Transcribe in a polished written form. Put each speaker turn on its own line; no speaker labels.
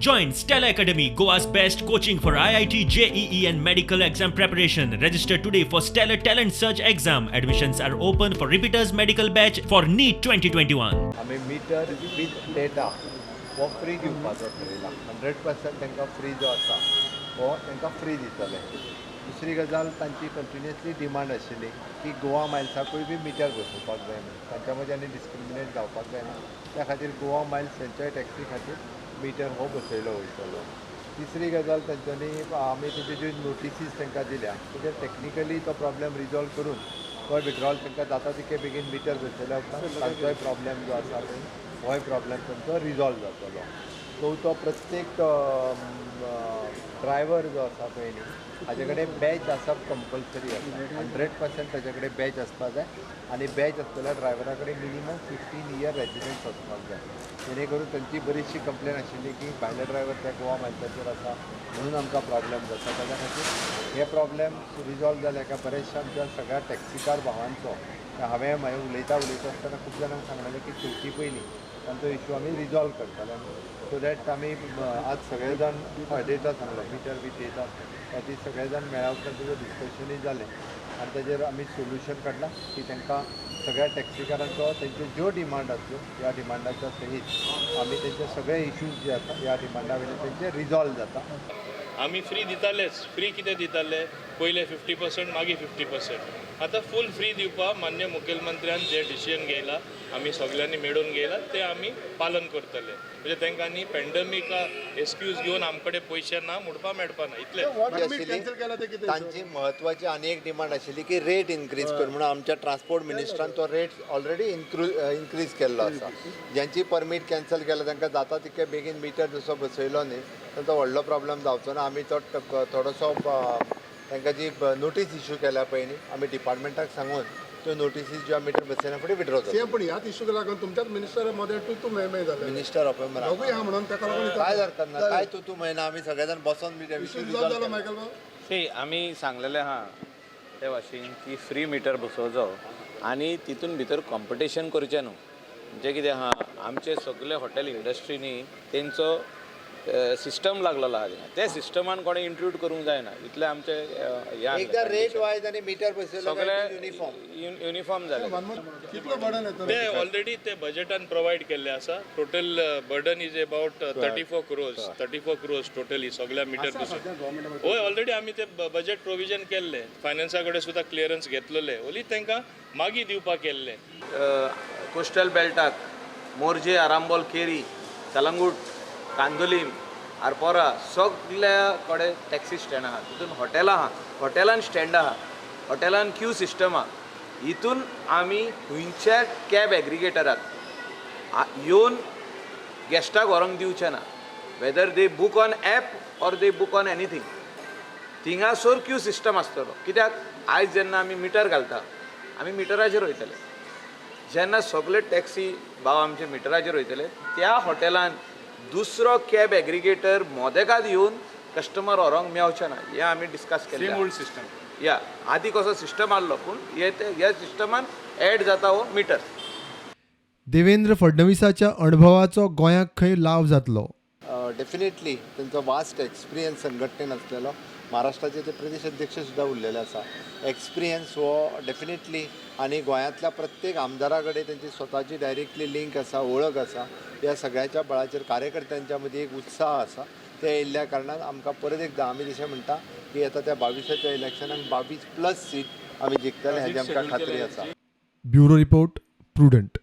Join Stellar Academy, Goa's best coaching for IIT, JEE, and medical exam preparation. Register today for Stellar Talent Search exam. Admissions are open for repeaters medical batch for NEET 2021.
आमी metre with data हो free दिवपाचो ठरयला. 100% तांकां free जो आसा हो तांकां free दितले. दुसरी गजाल, तांची कंटिन्युअसली डिमांड आशिल्ली की गोवा मायल्साकूय बी मिटर बसोवपाक जाय म्हणून, तांच्या मदीं आनी डिस्क्रिमिनेट जावपाक जायना. त्या खातीर गोवा मायल्स हेंच्याय टॅक्सी खातीर मिटर हो बसयलो वयतलो. तिसरी गजाल, तांच्यांनी आमी तेज्यो ज्यो नोटिसीस तांकां दिल्या तेजेर टॅक्निकली तो प्रॉब्लेम रिजॉल्व करून तो विड्रॉल तांकां जाता तितके बेगीन मिटर बसयल्या उपरांत तांचोय प्रॉब्लेम जो आसा पळय, होय प्रॉब्लेम तांचो रिजॉल्व जातलो. चवथो, प्रत्येक ड्रायवर जो आसा पळय न्ही, हाजे कडेन बॅच आसप कंपल्सरी आसा. 100% ताजे कडेन बॅच आसपाक जाय आनी बॅच आसतल्या ड्रायव्हरा कडेन मिनिमम 15 इयर रेजिडन्स आसपाक जाय, जेणे करून तांची बरीचशी कंप्लेन आशिल्ली की भायले ड्रायव्हर त्या गोवा मायल्साचेर आसा म्हणून आमकां प्रॉब्लेम जाता. ताच्या खातीर हे प्रॉब्लेम रिजॉल्व जाले काय बरेचशे आमच्या सगळ्या टॅक्सीकार भावांचो, हांवें मागीर उलयता उलयता आसतना खूब जाणांक सांगलेलें की चवथी पयलीं तांचो इशू आमी रिजॉल्व करतले. सो that आमी आज सगळे जाण, हय, डेटा सांगलो, मिटर वीथ डेटा खातीर सगळे जाण मेळ्ळ्या उपरांत तेजेर डिस्कशनूय जालें आनी तेजेर आमी सोल्युशन काडलां की तांकां सगळ्या टॅक्सीकारांचो तेंच्यो ज्यो डिमांड आसल्यो, ह्या डिमांडाच्या सहीत आमी तेंचे सगळे इश्यूज जे आसा, ह्या डिमांडा वयले तेंचे रिजॉल्व जाता.
आमी फ्री दितालेच. फ्री कितें दिताले? पयले 50%, मागीर 50%. आतां फूल फ्री दिवपा मान्य मुखेलमंत्र्यान जे डिसिजन घेयला, आमी सगल्यांनी मेळून घेयला, ते आमी पालन करतले. म्हणजे तांकां न्ही पेंडमिका एक्सक्यूज घेवन आमकडे पयशे ना म्हणपा मेळपा ना, इतलें.
आशिल्ली तांची महत्वाची आनी एक डिमांड आशिल्ली की रेट इन्क्रीज कर म्हणून. आमच्या ट्रान्सपोर्ट मिनिस्टरान तो रेट ऑलरेडी इन्क्रीज केल्लो आसा. ज्यांची परमीट कॅन्सल केला तांकां जाता तितके बेगीन मिटर जसो बसयलो न्ही, तांचो व्हडलो प्रॉब्लेम जावचो ना. आमी तो थोडोसो तांकां जी नोटीस इश्यू केल्या पळय न्ही, आमी डिपार्टमेंटाक सांगून त्यो नोटिसीस ज्यो मिटर बसयना फुडें विड्रॉ जाता.
सेम, पण ह्याच इश्यूक लागून तुमच्याच मिनिस्टर मध्ये तू तू मैं मैं जालें.
मिनिस्टर ऑफ
दोगूय आहा म्हणून ताका लागून.
काय हरकत ना, काय तू तू म्हयना, आमी सगळे जाण बसोन
इश्यू
इश्यू
रिजॉल्व जालो मायकल बाब.
सी, आमी सांगलेलें आहा ते भाशेन की फ्री मिटर बसोवचो आनी तितून भितर कॉम्पिटिशन करचें न्हू. म्हणजे कितें आहा, आमचे सगळे हॉटेल इंडस्ट्रीनी तेंचो सिस्टम लागलेलो आहा थिंगा. ते सिस्टमान कोणें इंट्रूड करूंक जायना इतलें आमचें हें आसलें.
एकदा रेट वायज आनी मिटर बसयलो
सगळे
युनिफॉर्म.
युनिफॉर्म जालें.
कितलो बर्डन येतलो?
ते ऑलरेडी ते बजेटान प्रोवायड केल्ले आसा. Total burden is about 34 crores, 34 crores totally सगळ्या मिटर बसून. हय, ऑलरेडी आमी ते बजेट प्रोविजन केल्ले, फायनान्सा कडेन सुद्दां क्लियरन्स घेतलेले, ओली तांकां मागीर दिवपाक केल्ले.
कोस्टल बेल्टाक मोरजे, आरांबोल, केरी, कलंगूट, कांदोलीम, आरपोरा सगल्या कडेन टॅक्सी स्टँड आहा. तितून हॉटेलां आहा, हॉटेलान स्टँड आहा, हॉटेलान क्यू सिस्टम आहा. हितून आमी खंयच्या कॅब एग्रिगेटराक येवन गेस्टाक व्हरोंक दिवचे ना, whether they book on app or they book on anything. थिंगासर Q system आसतलो. कित्याक आयज जेन्ना आमी मिटर घालता, आमी मिटराचेर वयतले. जेन्ना सगळे टॅक्सी भाव आमचे मिटराचेर वयतले, त्या हॉटेलान दुसरो कॅब एग्रिगेटर मोदेकात येवन कस्टमर व्हरोंक मेवचे ना, हें आमी डिस्कस केलें.
Same old system.
या, आदी कसो सिस्टम आहलो, पूण हे ते ह्या सिस्टमान एड जाता हो मिटर.
देवेंद्र फडणवीसाच्या अणभवाचो गोंयाक खंय लाव जातलो.
डेफिनेटली तेंचो वास्ट एक्सपिरियन्स संघटनेन आसलेलो, महाराष्ट्राचे ते प्रदेश अध्यक्ष सुद्दां उरलेले आसा. एक्सपिरियन्स हो डेफिनेटली आनी गोंयांतल्या प्रत्येक आमदारा कडेन तेंची स्वताची डायरेक्टली लिंक आसा, वळख आसा. ह्या सगळ्याच्या बळाचेर कार्यकर्त्यांच्या मदीं एक उत्साह आसा. ते येयल्ल्या कारणान आमकां परत एकदां आमी जशें म्हणटा की येता त्या 22च्या इलेक्शनाक 22 प्लस सीट आमी जिखतले, हेजी आमकां खात्री आसा.
Bureau report, prudent.